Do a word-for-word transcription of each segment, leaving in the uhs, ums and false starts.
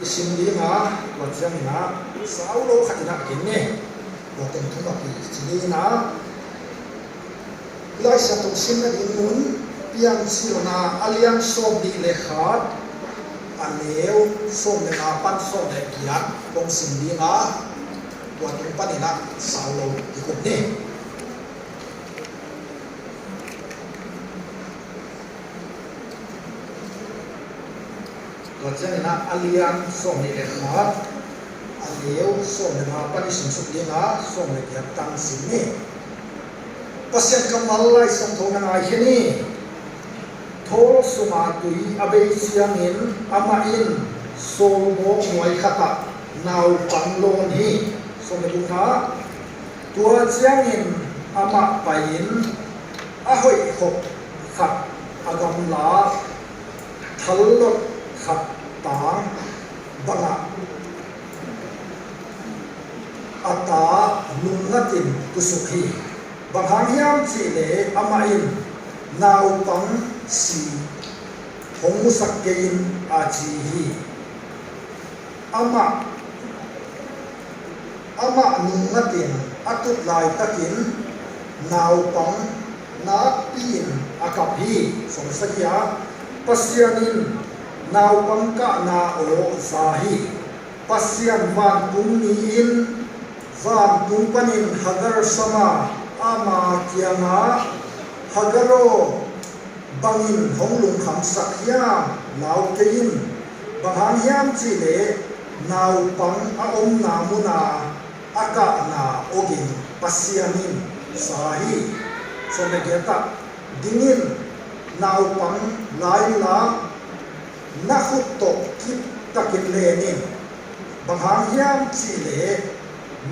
Sim ding a, tua ciangin a, sau lo khat in a gen ni. Tua teng thum a kici ding a, Lai Siangtho sim nading mun, Piancilna a lian sawm nih le khat, a neu sawm le nga pan sawm le giat kong sim ding a, tua tung panin a sau lo i kup ni. Tua ciangin a, a lian sawm nih le khat, a neu sawm le nga pan i simsuk ding a, sawm le giat tang sim ni. Pasian kammal Lai Siangtho na ngaikhia ni. Thawl sunga tui a bei ciangin amah in sawlmawk nuai khatah naupang lawn hi. Sawm le gukna, tua ciangin amah pai-in a hoih khop khat a gamla, thallot khat tang bangah a ta nungngatin tusuk hi. Bang hang hiam cihleh amah in, naupang si hong musak kei in, a ci hi. Amah, amah nungngatin a tut laitakin naupang nakpi-in a kap hi. Sawm le sagih ah, Pasian in naupang kahna aw za hi. Pasian vantung mi in vantung panin Hagar sam a, ama kiangah, Hagar aw, bangin hong lungkhamsak hiam? Lau kei in. Bang hang hiam cihleh naupang a omna muna a kahna awging Pasian in za hi. Sawm le giat ah, ding in, naupang la inla, na khut tawh kiptakin len in. Bang hang hiam cihleh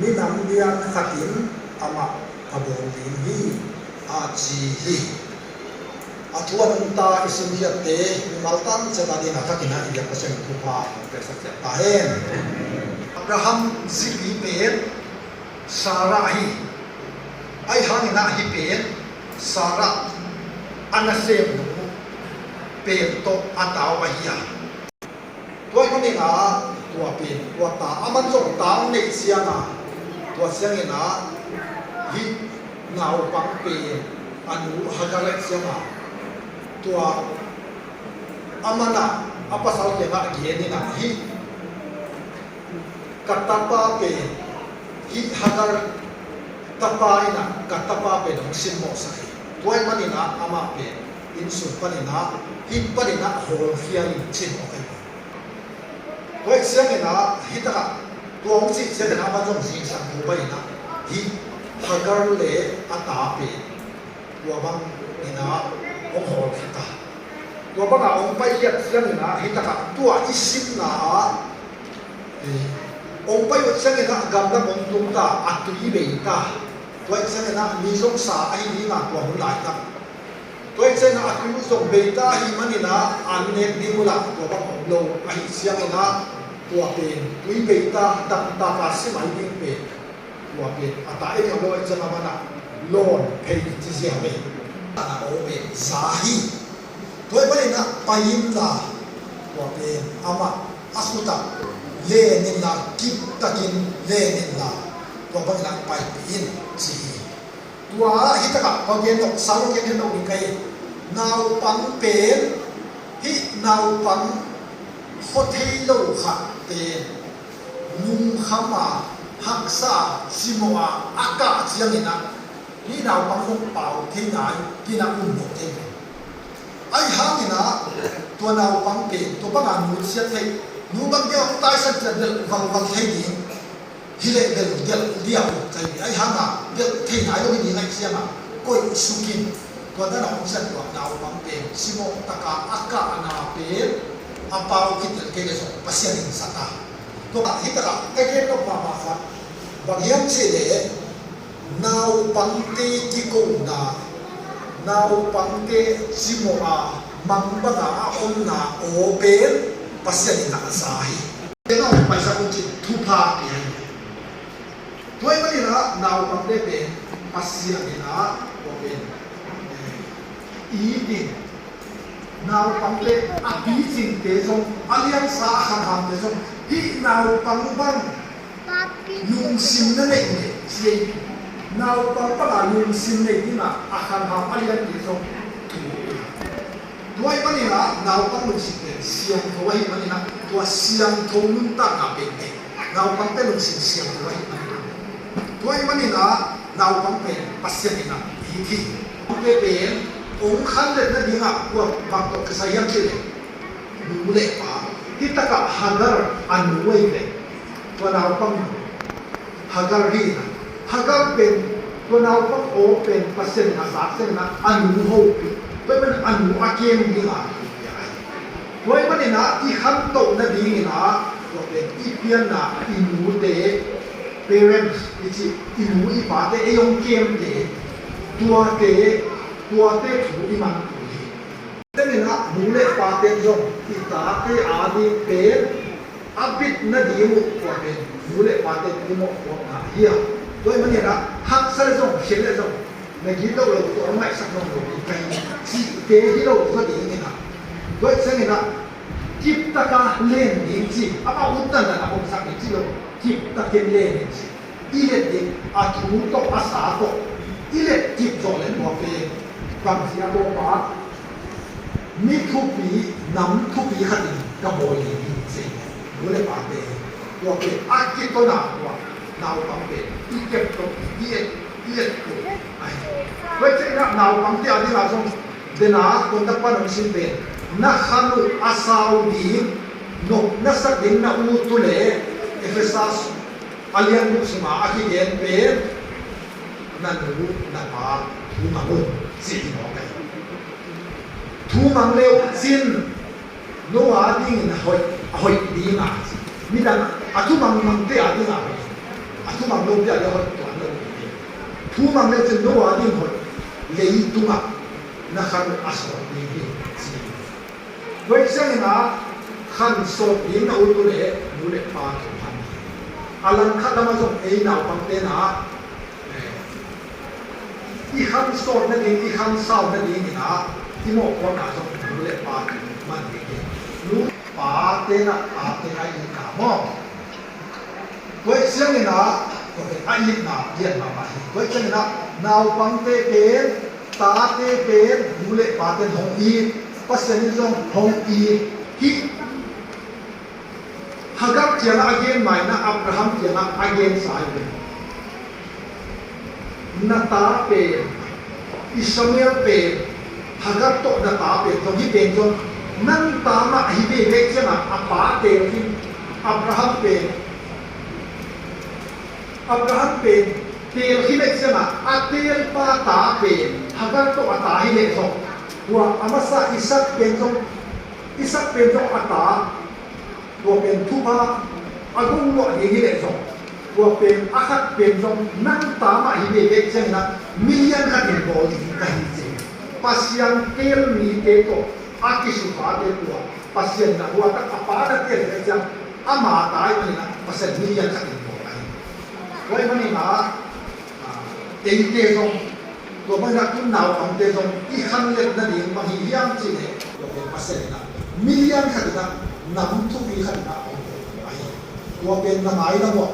minam lian khat in amah ka bawl ding hi, a ci hi. A thu a nungta i simkhiatte mimal tangciat a dingin a thakin a i biak Pasian in thupha hong piaksak ciat ta hen. Abraham zipi pen Sarah hi. Ahi hangin a, hih pen Sarah a nasemnu pen tawh a tau ahi a. Tua ahih manin a, tua pen, tua ta, aman zong ta hong neih ciang a, tua ciangin a, hih naupang pen a nu Hagar a et ciang a, tua aman a, a pasal kiangah gen in a, hih ka tapa pen, hih Hagar tapa in a, ka tapa pen hong simmawhsak hi. Tua ahih manin a, amah pen inn sung panin a, hih panin a hawlkhia in, ci mawk hi. Tua ahih ciangin a, hih takah, tua hong cih ciangin a, aman zong zingsang kho pai in a, hih Hagar le a ta pen tua bangin a hong hawlkhia ta. Tua banga hong paikhiat ciangin a, hih takah tua i simna ah, eh, hong pai uh ciangin a, gamlak hong tung ta, a tui bei ta. Tua ahih ciangin a, mi zong sa ahi ding a, tua hun laitak. Tua ahih ciangin a, a tui uh zong bei ta ahih manin a, an nek ding uh lah tua bang om lo. Ahih ciangin a, tua pen tui bei ta, dangtak a si mai ding pen, tua pen a ta ei kham lo ahih ciang a, aman a lawn phei ci ziau hi. A na aw pen za hi. Tua ahih manin a pai inla, tua pen amah a khut ah len inla, kiptakin len inla, tua bangin a paipih in, ci hi. Tua hih takah ka gen nop, sau lo gen nop ding ka hi. Naupang pen, hih naupang khua thei lo khat pen lungkham a, haksa a, cimawh a, a kah ciangin a, hih naupang zong pau thei nai, kinah um lo thei lo. Ahi hangin a, tua naupang pen tua banga nusiat thei, nu bang dia hong taisan ciat bel valval thei ding. Hi leh bel gelh dia uh, ka hi. Ahi hang a gelh thei nai lo hi ding ahih ciang a, koih suk in. Tua dan a hong cian tua naupang pen cimawh taka a kahna pen a pau khit lel kei leh zong Pasian in za ta. Tua hih takah ka gen nop mahmah khat bang hiam cih leh, naupangte kikona, naupangte cimawh a, mang banga a omna aw pen Pasian in a za hi. Tena hong paisak un cin thupha pia hi. Tua ahih manin a naupangte pen Pasian in a, tua pen, eh, it in, Naupangte, a picingte zong, a liansa a khanhamte zong, hih naupang bang lungsim na neih leh ci ei. Naupang banga lungsim nei dingah a khanham a liante zong thu. Tua ahih maninah naupang lungsim pen siangtho ahih maninah tua siangtho nuntakna pen ei. Naupangte lungsim siangtho ahih maninah. Tua ahih maninah naupang pen Pasian inah it hi. Naupangte pen hong khanlet nadingah kua bang tawh kisai hiam cih leh nu le pa. Hih takah Hagar a nu ahi ve. Tua naupang Hagar hi inah. Hagar pen tua naupang aw pen Pasian inah zak ciangin ah a nu hopih. Tua pen a nu a kem dingah hopih ahi. Tua ahih maninah i khantoh nadinginah tua pen i pianna i nute, parents i cih, i nu i pate ei hong kemte, tuate, tuate thu i man kul hi. Tua ahih maninah nu le pate zong i tate ading pen a bit nading uh tua pen nu le pate i mawhpuakna hi a. Tua ahih maninah haksa le zong, khial le zong, na gilo lo tawh a ngaihsak nawn lo ding ka hi cihte hi lo zaw dinginah. Tua ahih cianginah kiptaka len ding ci, amah utna dan a hong sak ding ci lo, kiptakin len ding ci. I let ding a thu tawh a sa tawh i let kip zawh le tua pen bangci a tawpa mi thupi, nam thupi khatin ka bawl ding hi ci. Nu le pate tua pen a kiton a tua naupang pen i kep tawh i et, i et tawh ahi. Tua cianginah naupangte adingah zong dena kong tak pan hong sim pen na khan uh a sau ding nop na sak ding na ut uh leh Efesa a lian guk sunga a kigen pen na nu na pa thu mang un ci hi mawk ahi. Thu mang le uh cin no adingin a hoih, a hoih dinga ci. Midang a thu mang mangte adinga hoih. A thu mang lote adinga hoih tuan lo ding. Thu mang le uh cin no ading hoih leitungah na khan uh a sawt ding hi ci. Tua ahih ciangin ah khan sawt ding na ut uh leh nu le pa thu man hi. A langkhat lamah zong ei naupangte na, eh, i khan sawt nading, i khan sau nadingin ah i mawhpuakna zong nu le pa thu man ding hi. Nu pate na, pate na i na maw. Tua ahih ciangin ah, tua pen a itna lian mahmah hi. Tua ahih ciangin ah, naupangte pen, tate pen, nu le paten hong it, Pasian in zong hong it. Hih Hagar kiangah a gen ma-in ah Abraham kiangah a gensa hi ve. Na ta pen, Ishmael pen, Hagar tawh na ta pen zong, hih pen zong nang ta mah hi veve ciangah a pa teel khin. Abraham pen, Abraham pen teel khin ahih ciangah a teelpa ta pen Hagar tawh a ta hi leh zong, tua a masa Isak pen zong, Isak pen zong a ta, tua pen thupha a gong luah ding hi leh zong, tua pen a khat pen zong nang ta mah hi veve ciangin ah milian khatin bawl ding ka hi ci. Pasian teel mite tawh a kisukate tua Pasian na hua tak a pa na teel hi ciang ama ta ahih manin ah Pasian milian khatin bawl ahi. Tua ahih manin ah, ah, eite zong, tua bangin ah tun naupangte zong i khanlet nading bang hi hiam cih leh, tua pen Pasian in ah milian khat in ah nam thupi khat in ah hong ko ahi. Tua pen na mailam ah,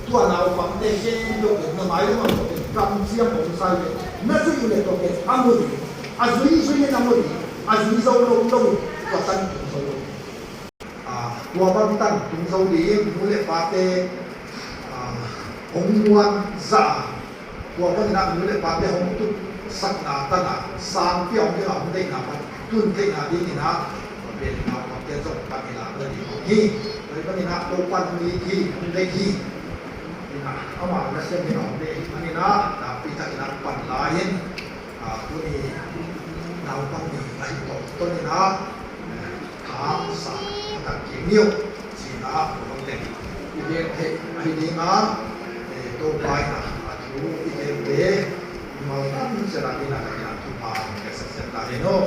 tua naupangte khempeuh pen na mailam ah tua pen kamciam hong sa hi ve. Na zui uh leh tua pen a mu ding, a zui zui in a mu ding, a zui zo lo lo, tua tan tung zo lo. Ah, tua bang tan tung zo ding, nu le pate, ah, hong muan zah a, tua bangin ah nu le pate hong tutsakna tan a, sangpi a om ding a hong deihna pan tun theihna dingin ah, tua pen naupangte zong pan i lak nading hi. Tua hi bangin ah Topa'n hong it hi, hong deih hi. Ina, ama nasem in ah hong deih hi manin ah, nakpi takin ah pan la in. Ah, tuni naupang ni ahi tawh tawnin ah, eh, tha sa a tak kik ni uh cih ah, naupang teng i gen theih ahi ding a, eh, Topa in ah a thu i gente i mal tam ciat a ding a, a thupha hong piaksak ciat ta hen aw.